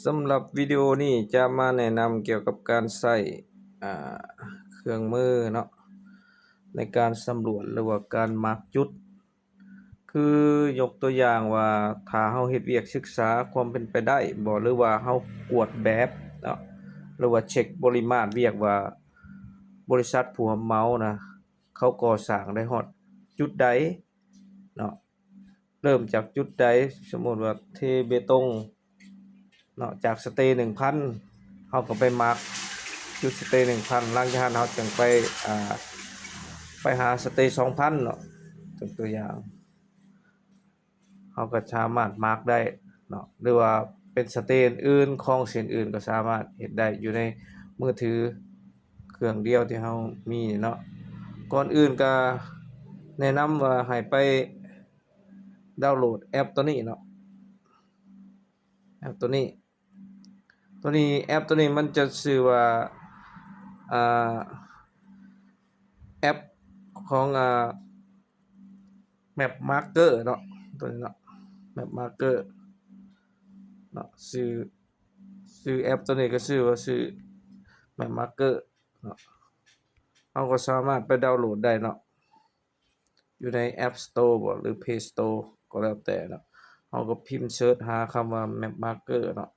ສຳລັບວິດີໂອນີ້ຈະມາແນະນຳກ່ຽວກັບການໃຊ້ ອ່າ ເຄື່ອງມືເນາະ ໃນການສຳຫຼວດ ຫຼືວ່າການມາກຈຸດ. ຄືຍົກຕົວຢ່າງວ່າ ຖ້າເຮົາເຮັດວຽກສຶກສາຄວາມເປັນໄປໄດ້ບໍ ຫຼືວ່າເຮົາກວດແບບເນາະ ຫຼືວ່າເຊັກປະລິມານວຽກວ່າ ບໍລິສັດຜູ້ຮັບເໝົານະ ເຂົາກໍ່ສ້າງໄດ້ຮອດຈຸດໃດເນາະ ເລີ່ມຈາກຈຸດໃດ, ສົມມຸດວ່າເທເບຕົງເນາະ ຈາກສະເຕໜຶ່ງພັນ ເຮົາກໍໄປມາກຈຸດສະເຕໜຶ່ງພັນ ຫຼັງຈາກນັ້ນເຮົາຈຶ່ງໄປ ອ່າ ໄປຫາສະເຕສອງພັນເນາະ ຍົກຕົວຢ່າງ ເຮົາກໍສາມາດມາກໄດ້ເນາະ ຫຼືວ່າເປັນສະເຕອື່ນໆ ຂອງເສັ້ນອື່ນກໍສາມາດເຮັດໄດ້ຢູ່ໃນມືຖືເຄື່ອງດຽວທີ່ເຮົາມີນີ້ເນາະ. ກ່ອນອື່ນກໍແນະນຳວ່າໃຫ້ໄປດາວໂຫຼດແອັບໂຕນີ້ເນາະ ແອັບໂຕນີ້ ໂຕນີ້ ແອັບໂຕນີ້ມັນຈະຊື່ວ່າ ອ່າ ແອັບຂອງ ອ່າ ແມັບມາກເກີເນາະ ໂຕນີ້ເນາະ ແມັບມາກເກີເນາະ ຊື່ ຊື່ແອັບໂຕນີ້ກໍຊື່ວ່າຊື່ແມັບມາກເກີເນາະ. ເຮົາກໍສາມາດໄປດາວໂຫຼດໄດ້ເນາະ ຢູ່ໃນແອັບສະໂຕບໍ ຫຼືເພລສະໂຕກໍແລ້ວແຕ່ເນາະ. ເຮົາກໍພິມເສີດຫາຄຳວ່າແມັບມາກເກີເນາະ.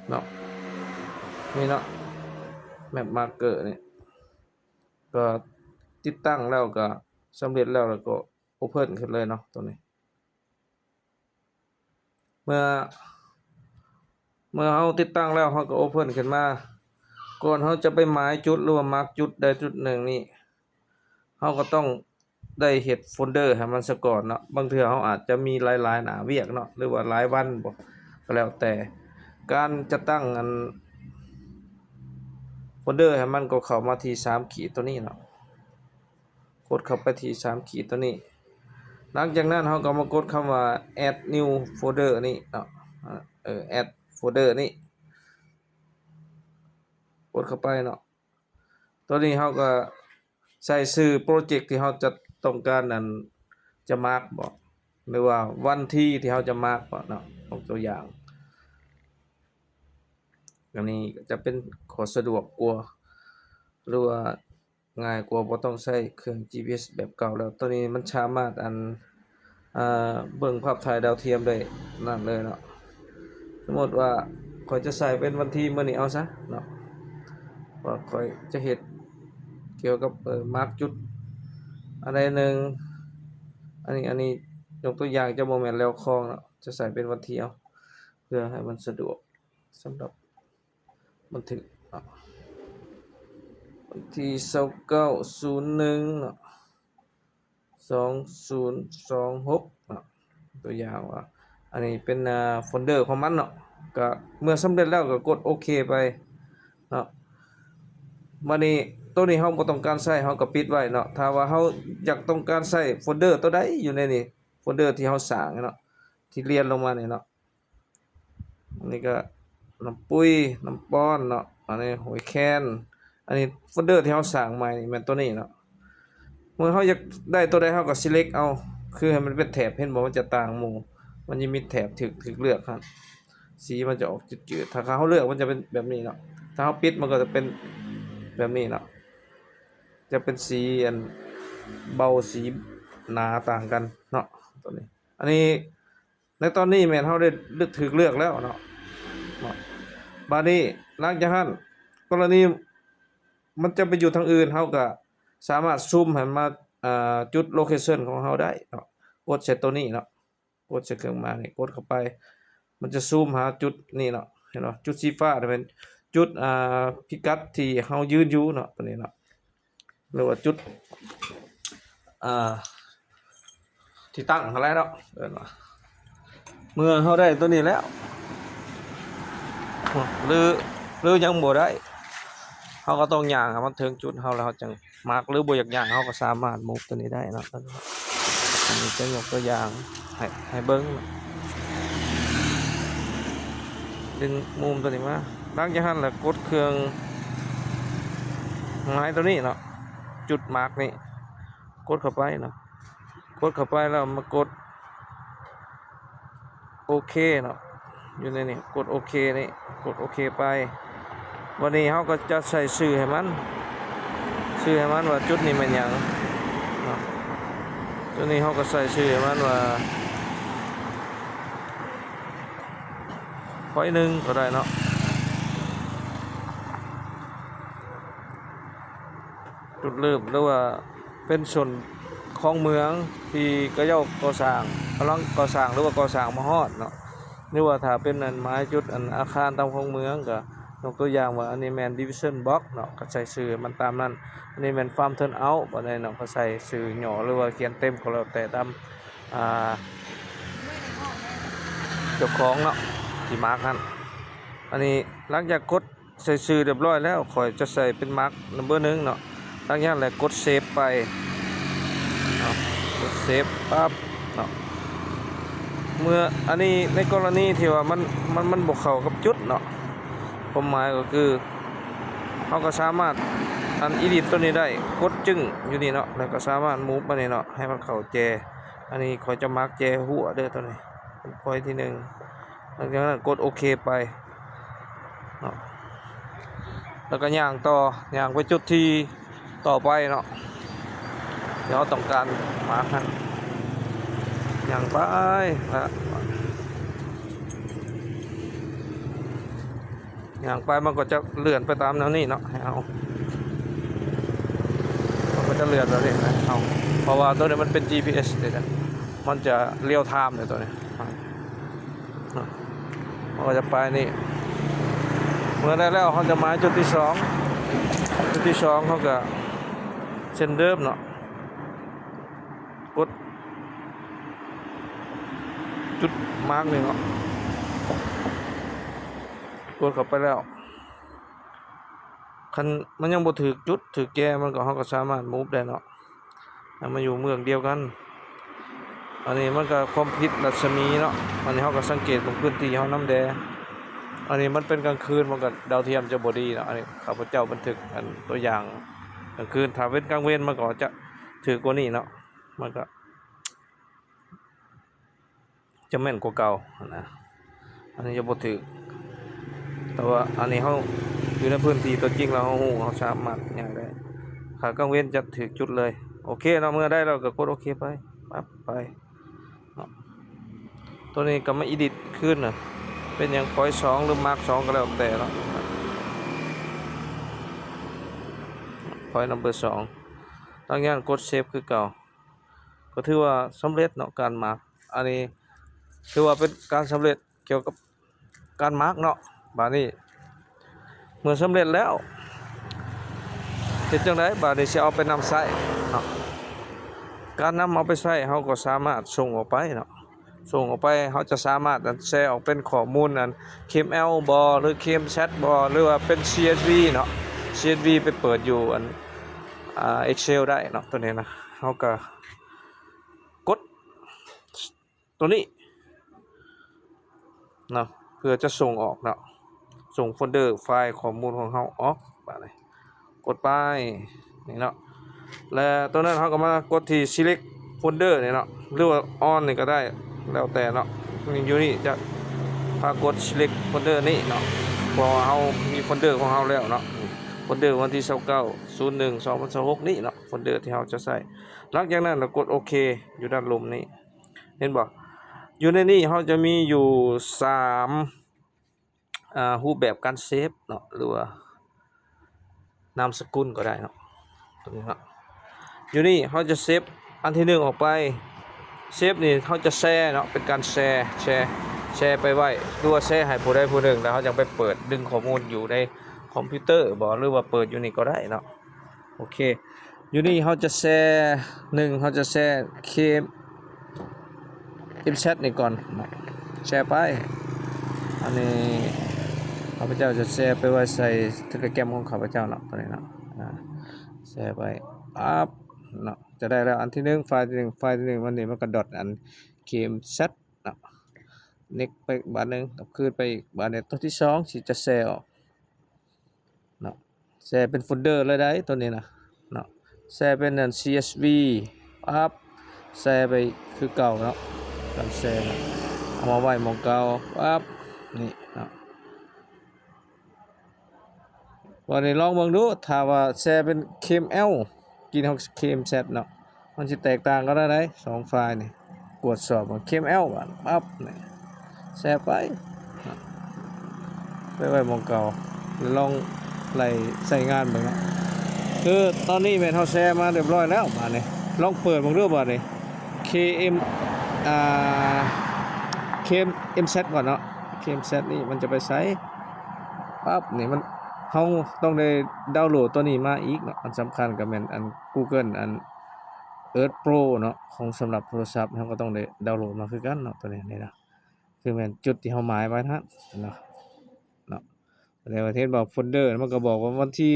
ເນາະ ນີ້ເນາະ ແມັບມາກເກີນີ້ ກໍຕິດຕັ້ງແລ້ວ ກໍສຳເລັດແລ້ວ ແລ້ວກໍໂອເພິນຂຶ້ນເລີຍເນາະ ໂຕນີ້. ເມື່ອ ເມື່ອເຮົາຕິດຕັ້ງແລ້ວ ເຮົາກໍໂອເພິນຂຶ້ນມາ. ກ່ອນເຮົາຈະໄປໝາຍຈຸດ ຫຼືວ່າມາກຈຸດໃດຈຸດໜຶ່ງນີ້ ເຮົາກໍຕ້ອງໄດ້ເຮັດໂຟນເດີໃຫ້ມັນສາກ່ອນເນາະ. ບາງເທື່ອເຮົາອາດຈະມີຫຼາຍໆໜ້າວຽກເນາະ ຫຼືວ່າຫຼາຍວັນບໍ ກໍແລ້ວແຕ່. ການຈັດຕັ້ງອັນໂຟນເດີໃຫ້ມັນ ກໍເຂົ້າມາທີ່ສາມຂີດໂຕນີ້ເນາະ. ກົດເຂົ້າໄປທີ່ສາມຂີດໂຕນີ້. ຫຼັງຈາກນັ້ນເຮົາກໍມາກົດຄຳວ່າ ແອັດນິວໂຟນເດີນີ້ເນາະ ເອີ ແອັດໂຟນເດີນີ້ ກົດເຂົ້າໄປເນາະ. ໂຕນີ້ເຮົາກໍໃສ່ຊື່ໂປຣເຈັກທີ່ເຮົາຈະຕ້ອງການອັນຈະມາກບໍ ຫຼືວ່າວັນທີທີ່ເຮົາຈະມາກບໍເນາະ. ຍົກຕົວຢ່າງ ອັນນີ້ຈະເປັນຂໍ້ສະດວກກວ່າ ຫຼືວ່າ ງ່າຍກວ່າ ບໍ່ຕ້ອງໃຊ້ເຄື່ອງຈີພີເອສແບບເກົ່າແລ້ວ. ໂຕນີ້ມັນສາມາດອັນ ເອີ ເບິ່ງພາບຖ່າຍດາວທຽມໄດ້ນັ້ນເລີຍເນາະ. ສົມມຸດວ່າຂ້ອຍຈະໃສ່ເປັນວັນທີມື້ນີ້ເອົາຊະເນາະ ວ່າຂ້ອຍຈະເຮັດກ່ຽວກັບ ເອີ ມາກຈຸດອັນໃດໜຶ່ງ ອັນນີ້ ອັນນີ້ຍົກຕົວຢ່າງຈະບໍ່ແມ່ນແລວຄອງເນາະ ຈະໃສ່ເປັນວັນທີເອົາ ເພື່ອໃຫ້ມັນສະດວກສຳລັບ ບັນທຶກເນາະ ວັນທີຊາວເກົ້າ ສູນໜຶ່ງເນາະ ສອງສູນສອງຫົກເນາະ. ຕົວຢ່າງວ່າ ອັນນີ້ເປັນ ອ່າ ໂຟນເດີຂອງມັນເນາະ. ກະເມື່ອສຳເລັດແລ້ວກໍກົດໂອເຄໄປເນາະ. ບາດນີ້ໂຕນີ້ເຮົາບໍ່ຕ້ອງການໃຊ້ ເຮົາກໍປິດໄວ້ເນາະ. ຖ້າວ່າເຮົາຢາກຕ້ອງການໃຊ້ໂຟນເດີໂຕໃດຢູ່ໃນນີ້ ໂຟນເດີທີ່ເຮົາສ້າງເນາະ ທີ່ລຽນລົງມານີ້ເນາະ. ອັນນີ້ກໍນ້ຳປຸ້ຍ ນ້ຳປ້ອນເນາະ ອັນນີ້ຫອຍແຄນ. ອັນນີ້ໂຟນເດີທີ່ເຮົາສ້າງໃໝ່ນີ້ແມ່ນໂຕນີ້ເນາະ. ເມື່ອເຮົາຢາກໄດ້ໂຕໃດເຮົາກໍ select ເອົາ ຄືໃຫ້ມັນເປັນແຖບ ເຫັນບໍ່ ມັນຈະຕ່າງໝູ່ ມັນຈະມີແຖບຖືກ ຖືກເລືອກຫັ້ນ ສີມັນຈະອອກຈືດໆ. ຖ້າເຮົາເລືອກມັນຈະເປັນແບບນີ້ເນາະ ຖ້າເຮົາປິດມັນກໍຈະເປັນແບບນີ້ເນາະ ຈະເປັນສີອັນເບົາ ສີໜາຕ່າງກັນເນາະ ໂຕນີ້. ອັນນີ້ ໃນຕອນນີ້ແມ່ນເຮົາໄດ້ຖືກເລືອກແລ້ວເນາະ ເນາະ. ບາດນີ້ຫຼັງຈາກຫັ້ນ ກໍລະນີມັນຈະໄປຢູ່ທາງອື່ນ ເຮົາກໍສາມາດຊູມໃຫ້ມາ ເອີ ຈຸດໂລເຄຊັນຂອງເຮົາໄດ້ເນາະ. ກົດໃສ່ໂຕນີ້ເນາະ ກົດໃສ່ເຄື່ອງໝາຍນີ້ ກົດເຂົ້າໄປ ມັນຈະຊູມຫາຈຸດນີ້ເນາະ ເຫັນບໍ່? ຈຸດສີຟ້ານີ້ແມ່ນຈຸດ ອ່າ ພິກັດທີ່ເຮົາຢືນຢູ່ເນາະ ໂຕນີ້ເນາະ. ຫຼືວ່າຈຸດ ອ່າ ທີ່ຕັ້ງຫັ້ນແຫຼະເນາະ ເອີ້ນວ່າ ເມື່ອເຮົາໄດ້ໂຕນີ້ແລ້ວ ຫຼື ຫຼືຍັງບໍ່ໄດ້ ເຮົາກໍຕ້ອງຍ່າງໃຫ້ມັນເຖິງຈຸດເຮົາ ແລ້ວເຮົາຈັ່ງມາກ ຫຼືບໍ່ຢາກຍ່າງ ເຮົາກໍສາມາດ move ໂຕນີ້ໄດ້ເນາະ. ອັນນີ້ຈະຍົກຕົວຢ່າງໃຫ້ ໃຫ້ເບິ່ງ ດຶງມຸມໂຕນີ້ມາ. ຫຼັງຈາກນັ້ນລະກົດເຄື່ອງ ເນ ໝາຍໂຕນີ້ເນາະ ຈຸດມາກນີ້ ກົດເຂົ້າໄປເນາະ ກົດເຂົ້າໄປແລ້ວມາກົດໂອເຄເນາະ ຢູ່ໃນນີ້ ກົດໂອເຄນີ້ ກົດໂອເຄໄປ. ບັດນີ້ເຮົາກໍຈະໃສ່ຊື່ໃຫ້ມັນ ຊື່ໃຫ້ມັນວ່າຈຸດນີ້ແມ່ນຫຍັງເນາະ ຈຸດນີ້ເຮົາກໍໃສ່ຊື່ໃຫ້ມັນວ່າ ພອຍໜຶ່ງກໍໄດ້ເນາະ ຈຸດເລີ່ມ ຫຼືວ່າເປັນສ່ວນຂອງເມືອງທີ່ເຂົາເຈົ້າກໍ່ສ້າງ ກຳລັງກໍ່ສ້າງ ຫຼືວ່າກໍ່ສ້າງມາຮອດເນາະ ຫຼືວ່າຖ້າເປັນອັນໝາຍຈຸດອັນອາຄານຕາມຂອງເມືອງ ກໍຍົກຕົວຢ່າງວ່າ ອັນນີ້ແມ່ນ division box ເນາະ ກໍໃສ່ຊື່ມັນຕາມນັ້ນ ອັນນີ້ແມ່ນ farm turnout ບັດນີ້ເນາະ ກໍໃສ່ຊື່ຫຍໍ້ ຫຼືວ່າຂຽນເຕັມກໍແລ້ວແຕ່ຕາມ ອ່າ ເຈົ້າຂອງເນາະ ທີ່ມາກຫັ້ນ. ອັນນີ້ຫຼັງຈາກກົດໃສ່ຊື່ຮຽບຮ້ອຍແລ້ວ ຂ້ອຍຈະໃສ່ເປັນມາກນຳເບີໜຶ່ງເນາະ ຫຼັງຈາກນັ້ນແລ້ວກົດເຊບໄປເນາະ ກົດເຊບປັບເນາະ ເມື່ອ ອັນນີ້ໃນກໍລະນີທີ່ວ່າມັນ ມັນ ມັນບໍ່ເຂົ້າກັບຈຸດເນາະ ຄວາມໝາຍກໍຄື ເຮົາກໍສາມາດອັນ edit ຕົວນີ້ໄດ້ ກົດຈຶ້ງຢູ່ນີ້ເນາະ ແລ້ວກໍສາມາດ move ມານີ້ເນາະ ໃຫ້ມັນເຂົ້າແຈ ອັນນີ້ຂ້ອຍຈະມາກແຈຫົວເດີ ຕົວນີ້ເປັນພອຍທີໜຶ່ງ ຫຼັງຈາກນັ້ນກົດໂອເຄໄປເນາະ ແລ້ວກໍຍ່າງຕໍ່ ຍ່າງໄປຈຸດທີ່ຕໍ່ໄປເນາະ ທີ່ເຮົາຕ້ອງການມາກຫັ້ນ ຍ່າງໄປ ຍ່າງໄປມັນກໍຈະເລື່ອນໄປຕາມແນວນີ້ເນາະ ໃຫ້ເຮົາ ມັນກໍຈະເລື່ອນແບບນີ້ໃຫ້ເຮົາ ເພາະວ່າໂຕນີ້ມັນເປັນ ຈີພີເອັສ ເດ້ ມັນຈະ real time ເດ້ໂຕນີ້ ມັນກໍຈະໄປນີ້ ເມື່ອໄດ້ແລ້ວເຮົາຈະມາຈຸດທີສອງ ຈຸດທີສອງເຮົາກໍເຊັ່ນເດີມເນາະ ກົດຈຸດມາກນີ້ເນາະ ກົດເຂົ້າໄປແລ້ວ ຄັນມັນຍັງບໍ່ຖືກຈຸດຖືກແຈ ມັນກໍ ເຮົາກໍສາມາດ move ໄດ້ເນາະ ໃຫ້ມາຢູ່ເມືອງດຽວກັນ. ອັນນີ້ມັນກໍຄວາມຜິດລັດສະໝີເນາະ ອັນນີ້ເຮົາກໍສັງເກດເບິ່ງພື້ນທີ່ເຮົານຳແດ່. ອັນນີ້ມັນເປັນກາງຄືນ ມັນກໍດາວທຽມຈະບໍ່ດີເນາະ ອັນນີ້ຂ້າພະເຈົ້າບັນທຶກອັນຕົວຢ່າງກາງຄືນ ຖ້າເປັນກາງເວັນມັນກໍຈະຖືກກວ່ານີ້ເນາະ ມັນກໍ ຈະແມ່ນກວ່າເກົ່າຫັ້ນນະ ອັນນີ້ຈະບໍ່ຖືກ ແຕ່ວ່າອັນນີ້ເຮົາຢູ່ໃນພື້ນທີ່ຕົວຈິງແລ້ວເຮົາຮູ້ ເຮົາສາມາດຫຍັງໄດ້ ຖ້າກາງເວັນຈະຖືກຈຸດເລີຍ. ໂອເຄເນາະ ເມື່ອໄດ້ແລ້ວກໍກົດໂອເຄໄປ ປັບໄປເນາະ ຕົວນີ້ກໍມາ edit ຄືນນະ ເປັນຫຍັງ ພອຍສອງ ຫຼື ມາກສອງ ກໍແລ້ວແຕ່ເນາະ ພອຍ number ສອງ ຫຼັງຈາກນັ້ນກົດເຊບຄືເກົ່າ. ກໍຖືວ່າສຳເລັດເນາະ ການມາກ ອັນນີ້ຖືວ່າເປັນການສຳເລັດກ່ຽວກັບການມາກເນາະ. ບາດນີ້ເມື່ອສຳເລັດແລ້ວ ເຮັດຈັ່ງໃດ? ບາດນີ້ຊິເອົາໄປນຳໃຊ້ເນາະ. ການນຳເອົາໄປໃຊ້ ເຮົາກໍສາມາດສົ່ງອອກໄປເນາະ ສົ່ງອອກໄປ ເຮົາຈະສາມາດອັນແຊອອກເປັນຂໍ້ມູນອັນ XML ບໍ ຫຼື ChemSat ບໍ ຫຼືວ່າເປັນ CSV ເນາະ CSV ໄປເປີດຢູ່ອັນ ອ່າ Excel ໄດ້ເນາະ ຕົວນີ້ນະ. ເຮົາກໍກົດຕົວນີ້ເນາະ ເພື່ອຈະສົ່ງອອກເນາະ ສົ່ງໂຟນເດີໄຟລ໌ຂໍ້ມູນຂອງເຮົາອອກ. ບາດນີ້ກົດໄປນີ້ເນາະ ແລະ ຕົວນັ້ນເຮົາກໍມາກົດທີ່ select folder ນີ້ເນາະ ຫຼືວ່າ on ນີ້ກໍໄດ້ ແລ້ວແຕ່ເນາະ. ຢູ່ນີ້ຈະພາກົດ select folder ນີ້ເນາະ ເພາະວ່າເຮົາມີໂຟນເດີຂອງເຮົາແລ້ວເນາະ ໂຟນເດີວັນທີຊາວເກົ້າ ສູນໜຶ່ງ ສອງພັນຊາວຫົກນີ້ເນາະ ໂຟນເດີທີ່ເຮົາຈະໃຊ້. ຫຼັງຈາກນັ້ນລະກົດໂອເຄຢູ່ດ້ານລຸ່ມນີ້ ເຫັນບໍ່? ຢູ່ໃນນີ້ເຮົາຈະມີຢູ່ສາມ ອ່າ ຮູບແບບການເຊບເນາະ ຫຼືວ່ານາມສະກຸນກໍໄດ້ເນາະ ຕົວນີ້ເນາະ. ຢູ່ນີ້ເຮົາຈະເຊບອັນທີໜຶ່ງອອກໄປ ເຊບນີ້ເຮົາຈະແຊເນາະ ເປັນການແຊ ແຊ ແຊໄປໄວ້ ຫຼືວ່າແຊໃຫ້ຜູ້ໃດຜູ້ໜຶ່ງ ແລ້ວເຮົາຈັ່ງໄປເປີດດຶງຂໍ້ມູນຢູ່ໃນຄອມພິວເຕີບໍ ຫຼືວ່າເປີດຢູ່ນີ້ກໍໄດ້ເນາະ. ໂອເຄ ຢູ່ນີ້ເຮົາຈະແຊ ໜຶ່ງ ເຮົາຈະແຊ K M Z ນີ້ກ່ອນເນາະ ແຊໄປ. ອັນນີ້ຂ້າພະເຈົ້າຈະແຊໄປໄວ້ໃສ່ Telegram ຂອງຂ້າພະເຈົ້າເນາະ ຕົວນີ້ເນາະ ອາ ແຊໄປ ປັບເນາະ ຈະໄດ້ແລ້ວອັນທີໜຶ່ງ ໄຟລ໌ທີໜຶ່ງ ໄຟລ໌ທີໜຶ່ງ ມັນນີ້ມັນກະດອດອັນ K M Z ເນາະ next ໄປບາດໜຶ່ງ ກັບຄືນໄປອີກບາດໜຶ່ງ. ຕົວທີສອງຊິຈະແຊອອກ ເນາະ ແຊເປັນໂຟນເດີເລີຍໄດ໋ ໂຕນີ້ນະເນາະ. ແຊເປັນອັນ ຊີເອສວີ ປັບ ແຊໄປຄືເກົ່າເນາະ. ການແຊນະ ເອົາມາໄວ້ໝ່ອງເກົ່າ ປັບ ນີ້ເນາະ. ບາດນີ້ລອງເບິ່ງດູ ຖ້າວ່າແຊເປັນ ເຄເອັມແອລ ກິນຮອກ ເຄເອັມແຊັດ ເນາະ ມັນຊິແຕກຕ່າງກັນໄດ້ໃດ໋ ສອງຟາຍນີ້. ກວດສອບເບິ່ງ ເຄເອັມແອລ ບາດ ປັບ ນີ້ ແຊໄປ ໄປໄວ້ໝ່ອງເກົ່າ ແລ້ວລອງໄລ່ໃຊ້ງານເບິ່ງເນາະ. ຄືຕອນນີ້ແມ່ນເຮົາແຊມາຮຽບຮ້ອຍແລ້ວ ບາດນີ້ລອງເປີດເບິ່ງດູ ບາດນີ້ ເຄເອັມ ອ່າ ເຄເອັມແຊັດ ກ່ອນເນາະ. ເຄເອັມແຊັດນີ້ມັນຈະໄປໃສ? ປັບ ນີ້ມັນ ເຮົາຕ້ອງໄດ້ດາວໂຫຼດຕົວນີ້ມາອີກເນາະ. ອັນສຳຄັນກໍແມ່ນອັນ Google ອັນ Earth Pro ເນາະ ຂອງສຳລັບໂທລະສັບ ເຮົາກໍຕ້ອງໄດ້ດາວໂຫຼດມາຄືກັນເນາະ ຕົວນີ້ນີ້ນະ. ຄືແມ່ນຈຸດທີ່ເຮົາໝາຍໄວ້ຫັ້ນເນາະ ເນາະ. ແຕ່ວ່າເຫັນບໍ່ ໂຟນເດີມັນກໍບອກວ່າວັນທີ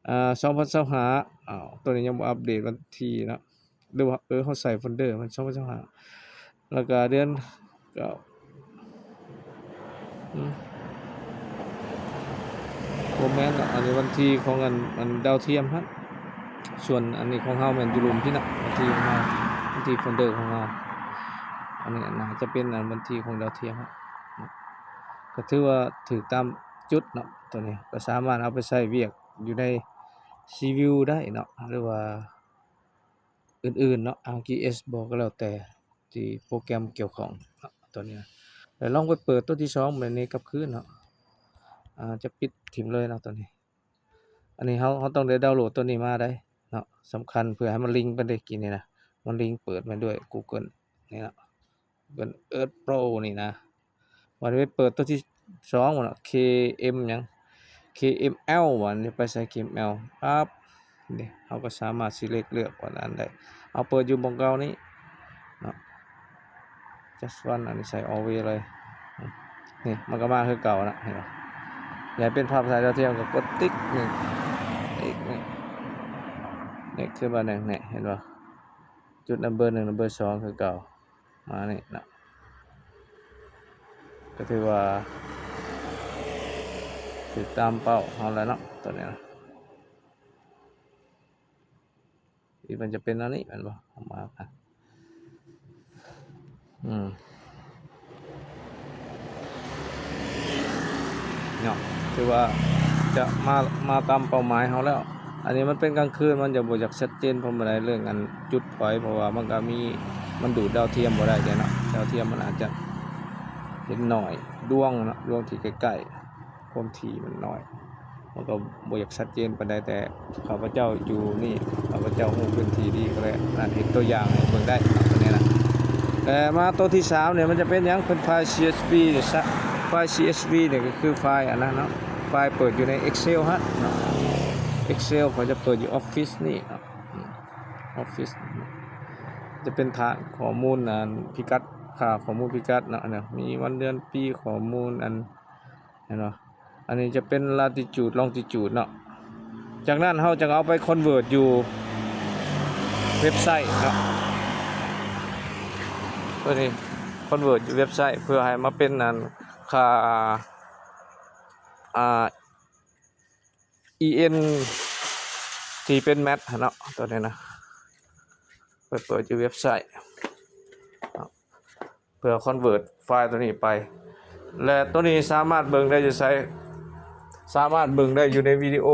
ອ່າ ສອງພັນຊາວຫ້າ ອ້າວ ຕົວນີ້ຍັງບໍ່ອັບເດດວັນທີເນາະ ຫຼືວ່າ ເອີ ເຮົາໃສ່ໂຟນເດີມັນ ສອງພັນຊາວຫ້າ ແລ້ວກໍເດືອນເກົ້າ ອືມ ບໍ່ແມ່ນເນາະ ອັນນີ້ວັນທີຂອງອັນ ອັນດາວທຽມຫັ້ນ. ສ່ວນອັນນີ້ຂອງເຮົາແມ່ນຢູ່ລຸ່ມພີ້ເນາະ ວັນທີຂອງເຮົາ ວັນທີໂຟນເດີຂອງເຮົາ. ອັນນີ້ໜ້າຈະເປັນອັນວັນທີຂອງດາວທຽມຫັ້ນເນາະ. ກໍຖືວ່າຖືກຕາມຈຸດເນາະ ຕົວນີ້ກໍສາມາດເອົາໄປໃຊ້ວຽກຢູ່ໃນຊີວິວໄດ້ເນາະ ຫຼືວ່າອື່ນໆເນາະ ອາຣ໌ຈີເອສ ບໍ່ ກໍແລ້ວແຕ່ ທີ່ໂປຣແກຣມກ່ຽວຂ້ອງເນາະ ຕົວນີ້ນະ. ແລ້ວລອງໄປເປີດຕົວທີສອງ ບາດນີ້ກັບຄືນເນາະ ອາ ຈະປິດຖິ້ມເລີຍເນາະ ຕົວນີ້. ອັນນີ້ເຮົາ ເຮົາຕ້ອງໄດ້ດາວໂຫຼດຕົວນີ້ມາໄດ໋ເນາະ ສຳຄັນ ເພື່ອໃຫ້ມັນລິງກັນເດ້ ກີ້ນີ້ນະ ມັນລິງເປີດມາດ້ວຍ Google ນີ້ເນາະ Google Earth Pro ນີ້ນະ. ບັດນີ້ໄປເປີດຕົວທີສອງເນາະ ເຄເອັມ ຫຍັງ ເຄເອັມແອລ ບັດນີ້ໄປໃສ່ ເຄເອັມແອລ ປັບ ນີ້ເຮົາກໍສາມາດ select ເລືອກວ່າອັນໃດ. ເອົາເປີດຢູ່ໝ່ອງເກົ່ານີ້ເນາະ just run ອັນນີ້ໃສ່ always ເລີຍ. ນີ້ມັນກໍມາຄືເກົ່ານະ ເຫັນບໍ່? ຢາກເປັນພາບຖ່າຍດາວທຽມກໍກົດຕິກນີ້ ຕິກນີ້ ນີ້ຂຶ້ນມາໜຶ່ງນີ້ ເຫັນບໍ່? ຈຸດ number ໜຶ່ງ number ສອງ ຄືເກົ່າ ມານີ້ເນາະ ກໍຖືວ່າຖືກຕາມເປົ້າເຮົາແລ້ວເນາະ ຕົວນີ້ນະ. ທີ່ມັນຈະເປັນອັນນີ້ແມ່ນບໍ່? ເອົາມາ ອືມ ເນາະ ຖືວ່າຈະມາ ມາຕາມເປົ້າໝາຍເຮົາແລ້ວ. ອັນນີ້ມັນເປັນກາງຄືນ ມັນຈະບໍ່ຢາກຊັດເຈນປານໃດ ເລື່ອງອັນຈຸດພອຍ ເພາະວ່າມັນກໍມີ ມັນດູດດາວທຽມບໍ່ໄດ້ເດ້ເນາະ ດາວທຽມມັນອາດຈະເຫັນໜ້ອຍ ດວງເນາະ ດວງທີ່ໃກ້ໆ ຄວາມຖີ່ມັນໜ້ອຍ ມັນກໍບໍ່ຢາກຊັດເຈນປານໃດ. ແຕ່ຂ້າພະເຈົ້າຢູ່ນີ້ ຂ້າພະເຈົ້າຮູ້ພື້ນທີ່ດີ ກໍເລີຍອັນເຮັດຕົວຢ່າງໃຫ້ເບິ່ງໄດ້ເນາະ ຕົວນີ້ນະ. ແຕ່ມາຕົວທີສາມນີ້ ມັນຈະເປັນຫຍັງ? ເປັນໄຟລ໌ ຊີເອສວີ ຊະ ໄຟລ໌ ຊີເອສວີ ນີ້ກໍຄືໄຟລ໌ອັນນັ້ນເນາະ ໄຟລ໌ເປີດຢູ່ໃນ Excel ຫັ້ນເນາະ Excel ເຂົາຈະເປີດຢູ່ Office ນີ້ເນາະ ອືມ Office ຈະເປັນຖານຂໍ້ມູນອັນພິກັດ ຄ່າຂໍ້ມູນພິກັດເນາະ ອັນນີ້ມີວັນເດືອນປີ ຂໍ້ມູນອັນ ເຫັນບໍ່? ອັນນີ້ຈະເປັນ latitude longitude ເນາະ. ຈາກນັ້ນເຮົາຈຶ່ງເອົາໄປ convert ຢູ່ເວັບໄຊເນາະ ຕົວນີ້ convert ຢູ່ເວັບໄຊ ເພື່ອໃຫ້ມາເປັນອັນ ຄ່າ ອ່າ ອີເອັນ ທີ່ເປັນແມັດຫັ້ນເນາະ ຕົວນີ້ນະ ໄປເປີດຢູ່ເວັບໄຊເນາະ ເພື່ອ convert ໄຟລ໌ຕົວນີ້ໄປ ແລະ ຕົວນີ້ສາມາດເບິ່ງໄດ້ຢູ່ໃສ? ສາມາດເບິ່ງໄດ້ຢູ່ໃນວິດີໂອ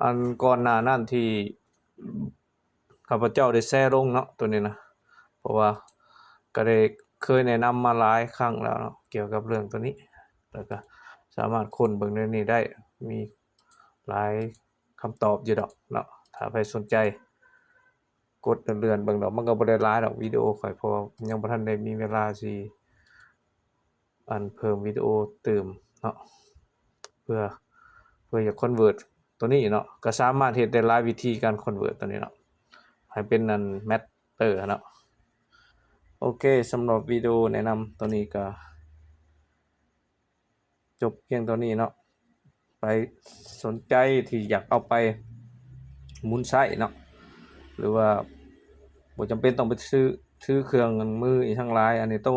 ອັນກ່ອນໜ້ານັ້ນທີ່ ຂ້າພະເຈົ້າໄດ້ແຊລົງເນາະ ຕົວນີ້ນະ ເພາະວ່າກໍໄດ້ເຄີຍແນະນຳມາຫຼາຍຄັ້ງແລ້ວເນາະ ກ່ຽວກັບເລື່ອງຕົວນີ້ ແລ້ວກໍສາມາດຄົ້ນເບິ່ງໃນນີ້ໄດ້ ມີຫຼາຍຄຳຕອບຢູ່ດອກເນາະ. ຖ້າໃຜສົນໃຈ ກົດເລື່ອນໆເບິ່ງດອກ ມັນກໍບໍ່ໄດ້ຫຼາຍດອກ ວິດີໂອຂ້ອຍ ເພາະວ່າຍັງບໍ່ທັນໄດ້ມີເວລາຊິ ອັນເພີ່ມວິດີໂອຕື່ມເນາະ ເພື່ອ ເພື່ອຢາກ convert ຕົວນີ້ເນາະ ກໍສາມາດເຮັດໄດ້ຫຼາຍວິທີການ convert ຕົວນີ້ເນາະ ໃຫ້ເປັນອັນ matter ເນາະ. ໂອເຄ ສຳລັບວິດີໂອແນະນຳຕົວນີ້ກໍຈົບພຽງເທົ່ານີ້ເນາະ. ໃຜສົນໃຈທີ່ຢາກເອົາໄປໝູນໃຊ້ເນາະ ຫຼືວ່າບໍ່ຈຳເປັນຕ້ອງໄປຊື້ ຊື້ເຄື່ອງມືອີ່ຫຍັງຫຼາຍ ອັນນີ້ຕ້ອງ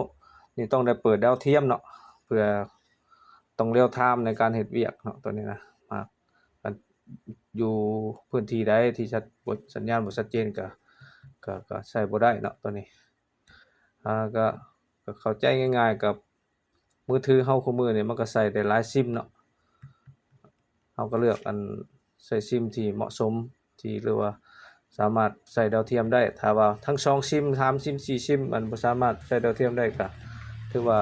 ນີ້ຕ້ອງໄດ້ເປີດດາວທຽມເນາະ ເພື່ອຕ້ອງ real time ໃນການເຮັດວຽກເນາະ ຕົວນີ້ນະ ມາ ການ ຢູ່ພື້ນທີ່ໃດທີ່ຊັດ ບໍ່ ສັນຍານບໍ່ຊັດເຈນ ກໍ ກໍ ກໍໃຊ້ບໍ່ໄດ້ເນາະ ຕົວນີ້. ອ່າ ກໍ ກໍເຂົ້າໃຈງ່າຍໆ ກັບມືຖືເຮົາ ຄູ່ມື້ນີ້ມັນກໍໃຊ້ໄດ້ຫຼາຍຊິມເນາະ. ເຮົາກໍເລືອກອັນໃຊ້ຊິມທີ່ເໝາະສົມ ທີ່ ຫຼືວ່າສາມາດໃຊ້ດາວທຽມໄດ້. ຖ້າວ່າທັງສອງຊິມ ສາມຊິມ ສີ່ຊິມ ມັນບໍ່ສາມາດໃຊ້ດາວທຽມໄດ້ ກໍຖືວ່າ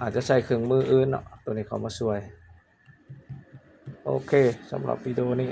ອາດຈະໃຊ້ເຄື່ອງມືອື່ນເນາະ ຕົວນີ້ເຂົ້າມາຊ່ວຍ. ໂອເຄ ສຳລັບວິດີໂອນີ້